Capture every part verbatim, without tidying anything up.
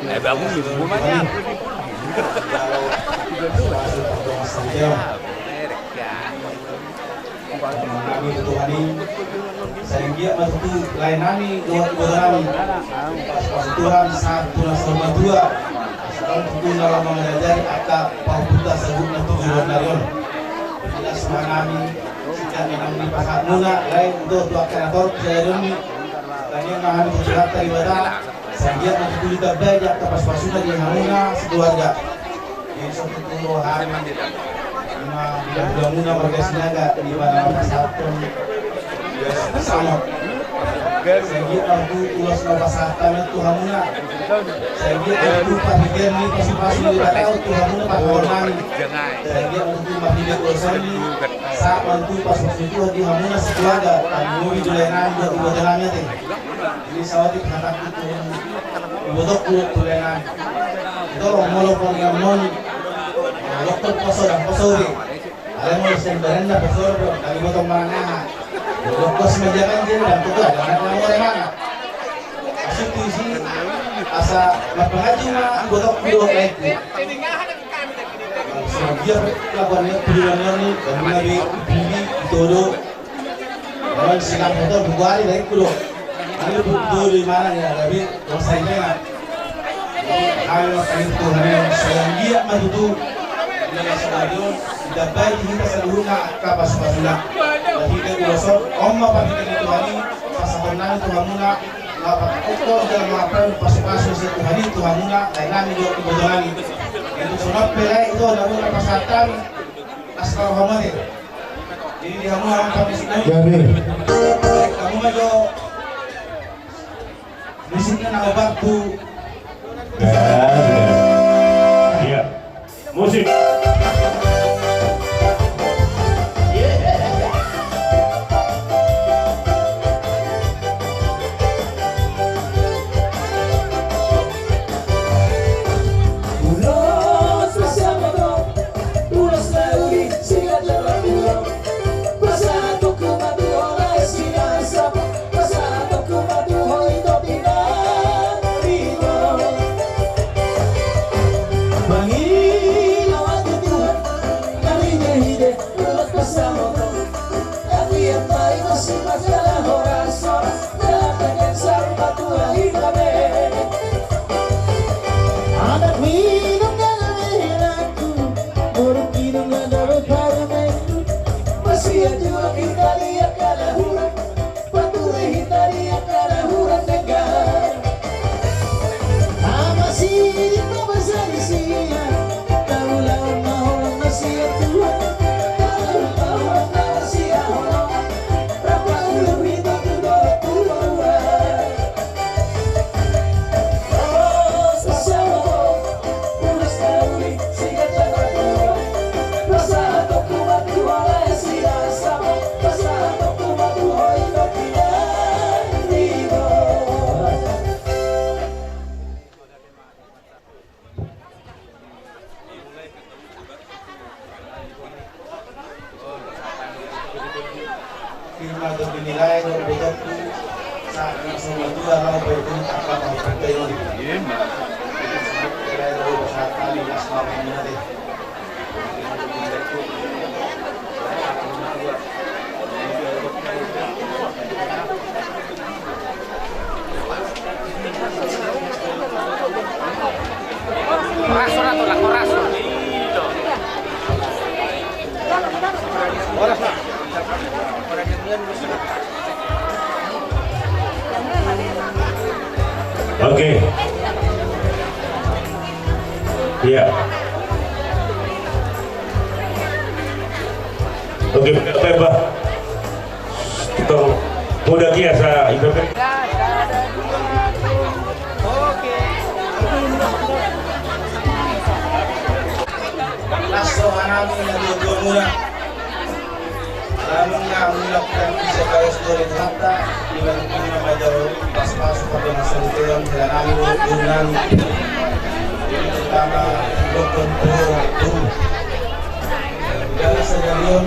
Eh, bangun di rumahnya. Kami tu Tuhan i, sai anggiat ma tutu lae nami dohot iboto nami pasupasu Tuhan sahat tu na saur matua. Asa tutu na laho mangajarajari angka pahompunta saluhutna tu joloan ni ari on. Jelas ma nami, sian na naung dipasahat muna lae dohot tu angka na torop di sadari on i. Tangiang ma hami tu Tuhanta Debata, sai anggiat ma tutu ditambai angka pasupasuna di hamuna sekeluarga. Jadi so tutu hami ima bilang-bilang muna marga Sinaga di mana pasahaton. Sama. Sai anggiat ma tutu ulos na pasahat hami tu hamuna. Sai anggiat ma tutu parhitean ni pasupasu ni Debata tu hamuna pasahaton nami. Sai anggiat ma tutu marhite ulos on i, sahat ma tutu pasupasu ni Tuhan di hamuna sekeluarga. Kami lobi do lae nami dohot iboto nami ate. Jadi saotik hatangku tu ibotongku tu lae nami. Ito lo molo pernah mon. Waktu poso dan poso di. Alai molo sian badan na poso do, kami ibotong manang aha. Waktu semenjak kan dia dan tutu ada anak na mora mana. Asik tu isi asa marpangaji ma ibotongku dohot laengku. Dia lakukan ni pilihan ni dan nabi pilih todo. Lawan silang motor buku ari dari kudo. Ada buku di mana ya, tapi kalau saya dengar. Ayo, saya itu hanya saya lihat mah itu. Dia stadion, kita bagi kita seluruhnya kapas pasulah. Jadi kita gosok, om apa kita itu hari, pas pernah itu hamuna, apa itu dalam apa pas pas itu hari itu hamuna, dan kami juga kebetulan itu. Itu sunat pelai itu ada pun pasatan. Asal hormati. Jadi di hamu hamu kami sudah. Jadi. Kamu maju. Musiknya nak obat tu. Iya. Musik. Ulos bersama kau. Ulos na uli, singa jala ulo. Pasahatonku ma tu ho lae si Nasabo. Pasahatonku ma tu ho ito pinaribot. Mangilo ahu Tuhan, marhitehite ulos pasahatonku. Tapi ampai masih masalah horas. Firman tu dinilai do betul tu saat yang semua dua lau betul apa mau pakai on. Kira do saat kami asal mengenai. Oke. Iya. Oke, baik, Pak. Kita udah kiasa, itu kan. Lasso hanami na dua-dua muna. Lamun na muna kita bisa balas dua ribu hatta, lima ribu nama Pas-pas pada masa itu yang jalan anu, jalan anu. Pertama, dokter, dokter. Jalan sedarion.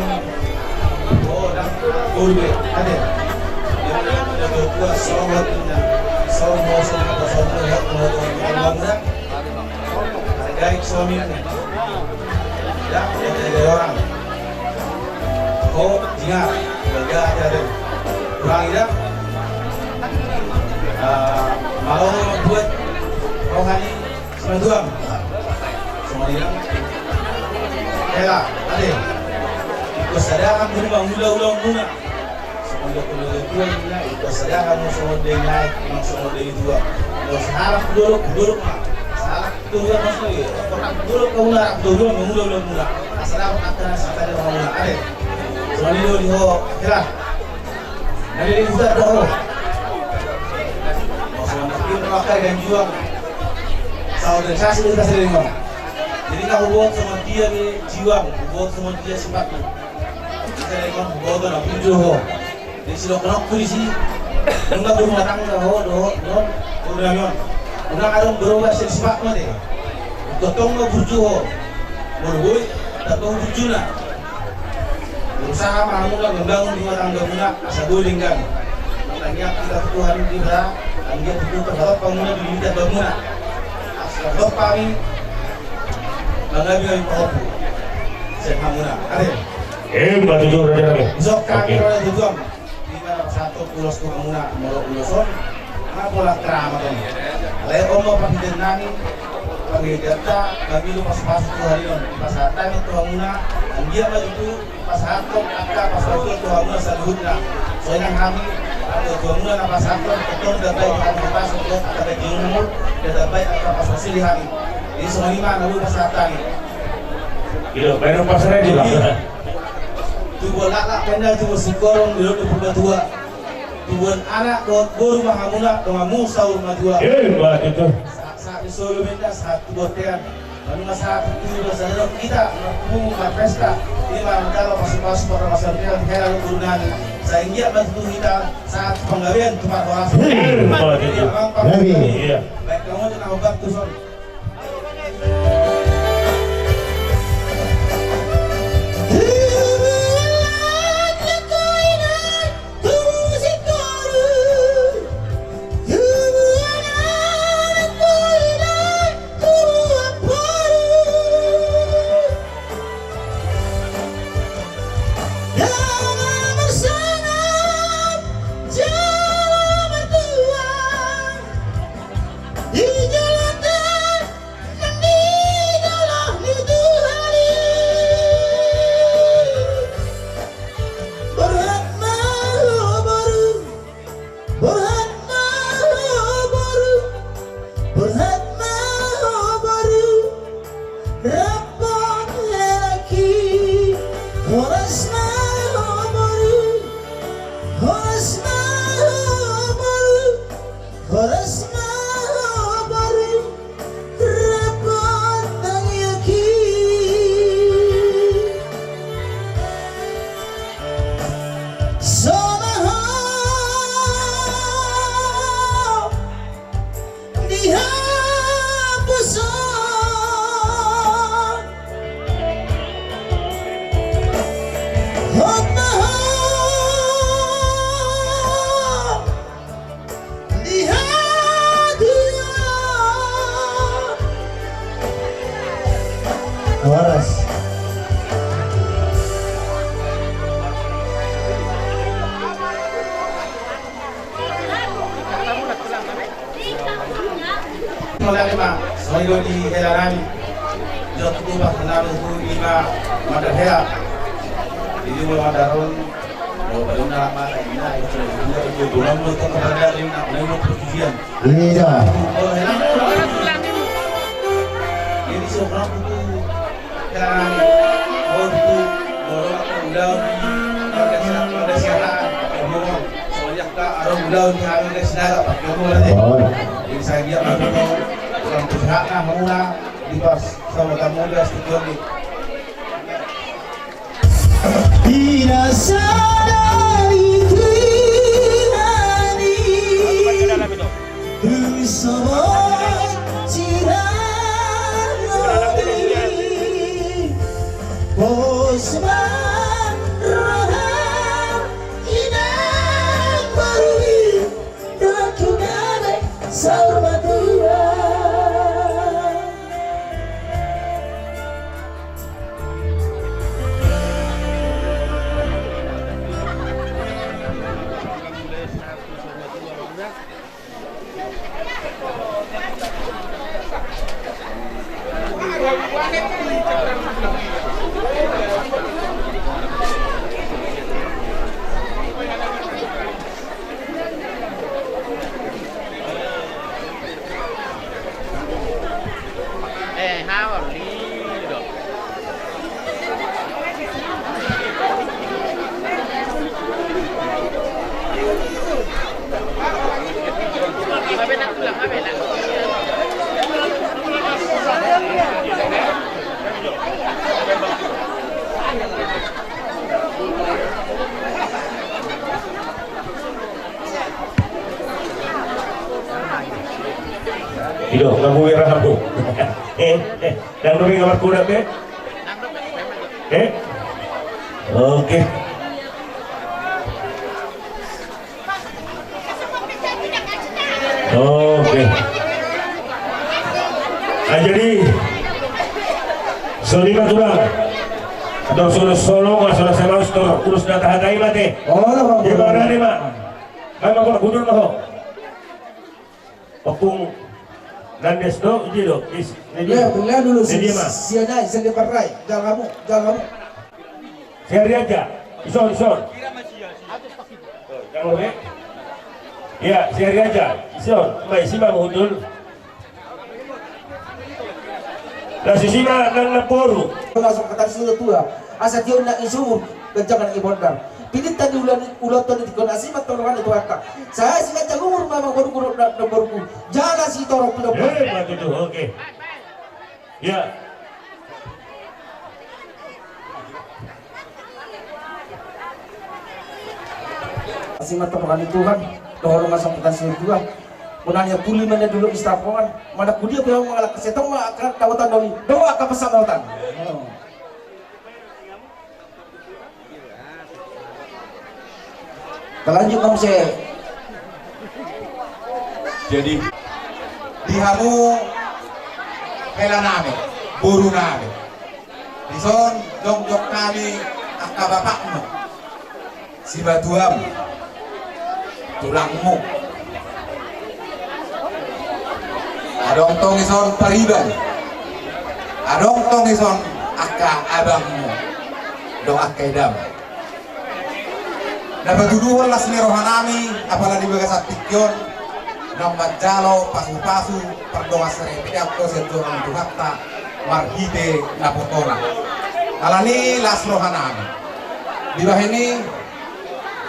Oh, dan guru, ada. Yang ada dua, sobat, sobat, sobat, sobat, sobat, sobat, sobat, sobat, Gaik suami. Ya, ya, ya, orang. Oh, dia, ya, ya, ya. Orang ida. Ah, mau buat rohani sama tuan. Sama dia. Ela, ade. Ikut sadar kan, guru, mangula-ula muna. Songon dia kuliah tua, ina, ita sadar hamu songon dia naik, memang songon dia tua. Kalau sahalak dolok, dolok ma. Sahalak dolok, maksudnya, pernah dolok, kau nak dolok, mangula-ula muna. Asal aku akan asal tadi orang muna. Ade. Songon dia di ho, kira. Nanti dia buta dah ho. Maksudnya, kita pakai dan jual. Saudara saya sudah kasih dengar. Jadi, kau buat sama dia di jiwa, buat sama dia sifatnya. Jadi, kau buat anak burju ho. Di sidok nongku di si. Nunga berumah tangga ho, dohot, dohot, udah nyon. Nunga adong berubah sel sipat mate. Ikut tong ma burju ho. Molo boi, tak tahu burjuna. Berusaha ma hamu membangun rumah tangga muna, asa boi denggan. Makanya kita Tuhan di bera, anggiat itu terhadap panguna di minta bangunan. Asa terhadap kami, mangabi kami pahopu. Saya hamuna, are. Eh, batu jujur aja kami. Sok kami. Oke. Roda tujuan. Di mana satu ulos tu hamuna, molo ulos on. Apa lah keramat on. Alai on ma panghitain nami, panghitain ta, kami lu pas-pas tu hari on. Pas hatami tu hamuna, anggiat ma itu, pas hatom, angka pas-pas tu hamuna saluhutna. Soalnya kami, ada tu hamuna na pas hatom, betul dan baik, kami pas untuk, ada di umur, dan baik, angka pas-pas di hari. Jadi, songon i ma, na lu pas hatami. Gitu, baru pas hari juga. Iya. Tubuan laklak, penda, tubuan singkoru, di luhut ni Purbatua. Tubuan anak, dohot boru ma hamuna, donganmu saur matua. Eh, bah, itu. Sa-, sa-, di solu, penda, sahat tu bontean. Lalu masa tubuan sadar kita, mampu, marpesta. Ima, manjalo, pasu-pasu, pada masa dia, di hela, lu, guru nami. Sahingga bantu kita, sahat panggabean, tu parhorasan. Eh, bah, itu. Iya, Bang, Pak. Iya. Baik, kamu tenang, obat, tuh, son. Borhat ma ho boru, borhat ma ho boru, borhat ma ho boru, rap dohot helangki. Horas ma ho boru, horas ma ho boru, horas ma ho boru, rap dohot tangiangki. Sonaha di hapuson. Hot ma ho di hatian. Horas. Mulai ma, songon i do di hela nami. Jot tu pas nami tu ima mandar hela. Jadi molo mandar on, molo balum na mata ina, itu, itu, itu, itu, itu, itu, itu, itu, itu, itu, itu, Iya. Jadi, so, kenapa tu? Kan, oh, tu, orang undang, orang siapa, orang siapa, ngomong. Soalnya, Kak, orang undang di hari ini, saudara, Pak, ngomong nanti. Oh. Jadi, saya dia, orang tu, hak, nah, mau lah, di pas, sama tamu, udah, setuju, nih. Di na sada di Tuhan i, Sobot sirang lobi, pos ma roha inang boru i, dohot tu gabe saur matua. Eh, hawar lido. Ido, nggak mau merah aku. Eh, eh, yang lebih nggak berkuda, eh? Eh? Oke. Oke. Nah, jadi, songon i ma tulang. Atau sono-sono, nggak sono sama, setor urus data hatai mate. Oh, di mana nih, Mak? Kan mau gundul, Mak. Ompung Nandes do, iji do, is, na dia. Ya, belah dulu, na dia, Mak. Sian i, sian dia parai, jalan kamu, jalan kamu. Si Ari Aja, ison, ison. Jalan kamu, ya. Ya, si Ari Aja, ison, mai si ma mangundul. Nah, si si ma nang na boru. Langsung kata sudah tua. Asa dia nak isumur, ganjangan ibondar. Pinit tadi ulan, ulan tadi dikon asi, mat tolongan itu angka. Saya si ganjang umur, mamang boru, boru, na, na boruku. Jala si torop, pinopang. Eh, begitu, oke. Ya. Asi ma toprak ni Tuhan, dohot ma sangkutan si Tuhan. Kunanya puli mana dulu istapongan, mana kudia pe mangalak kesetong ma angka dapotan doli, dohot angka pasamotan. Lanjut, Om, se. Jadi, di hamu hela nami, boru nami. Dison jongjong hami angka bapakmu, simatuam, tulangmu. Adong tong ison pariban. Adong tong ison angka abangmu dohot angka edam. Na patuduhon las ni roha nami, apala di bagasan tingki on, naung manjalo pasu-pasu pardongansaripeon sian joro ni Tuhanta marhite na potona. Alani las roha nami. Dibahen i,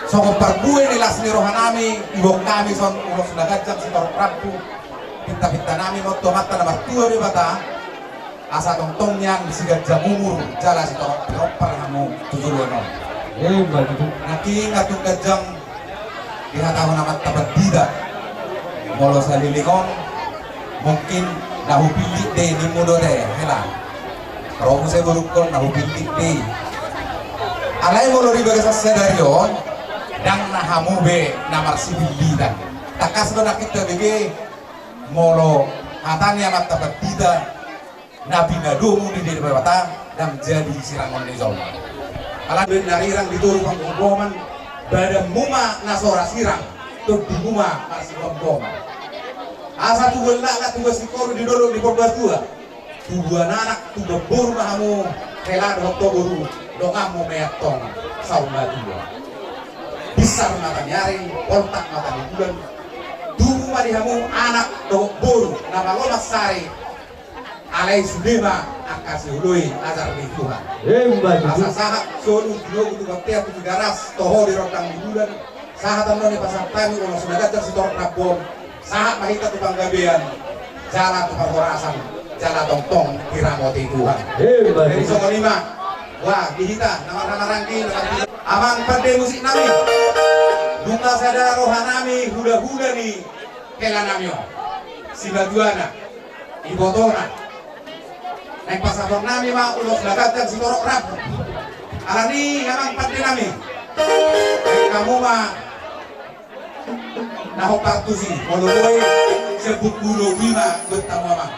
songon parbue ni las ni roha nami, diboan hami son ulos na ganjang sitorop rambu. Pinta-pinta nami ma on tu Amanta na martua Debata. Asa tongtong nian siganjang umur jala sitorop pinompar hamu tu joloan on. Emma tutu. Nangkin tung ganjang dihatahon Amanta Pandita. Molo saleleng on mungkin na hupillit be nimmu dope, hela. Ro muse borungkon na hupillit be. Alai molo di bagasan sadari on ndang na hamu be na marsipillitan. Tangkas do nangkin tabege molo hata ni Amanta Pandita. Na pinadomu ni Debata ndang jadi sirangon ni jolma. Ala baen na rirang di toru panggomgoman, badanmu ma na so ra sirang, tondimu ma marsipanggoman. Asa tubuan laklak, tubuan singkoru di dolok ni Purbatua, tubuan anak, tubuan boru ma hamu, hela dohot ho boru, donganmu ma i antong saur matua. Binsar mata ni ari, poltak mata ni bulan, tubu ma di hamu anak dohot boru na malo mansari. Alai sude ma angka sioloi ajar ni Tuhan. Emma tutu. Asa sahat solu di nogu tu bontean tu Tigaras, toho di rondang ni bulan, sahat annon i pasahat hami ulos na ganjang sitorop rambu on, sahat ma hita tu panggabean jala tu parhorasan, jala tongtong diramoti Tuhan. Emma tutu. Jadi songon i ma, wah, di hita na marhamaranggi, na marhamaranggi, amang pande musik nami. Nunga sada roha nami, hula-hula ni hela nami on. Sibatuana, ibotona. Naeng pasahaton nami ma ulos na ganjang sitorop rambu. Alani i amang pande nami, naeng hamu ma na hombar tusi, molo boi sian buku lobi ma buat hamu amang.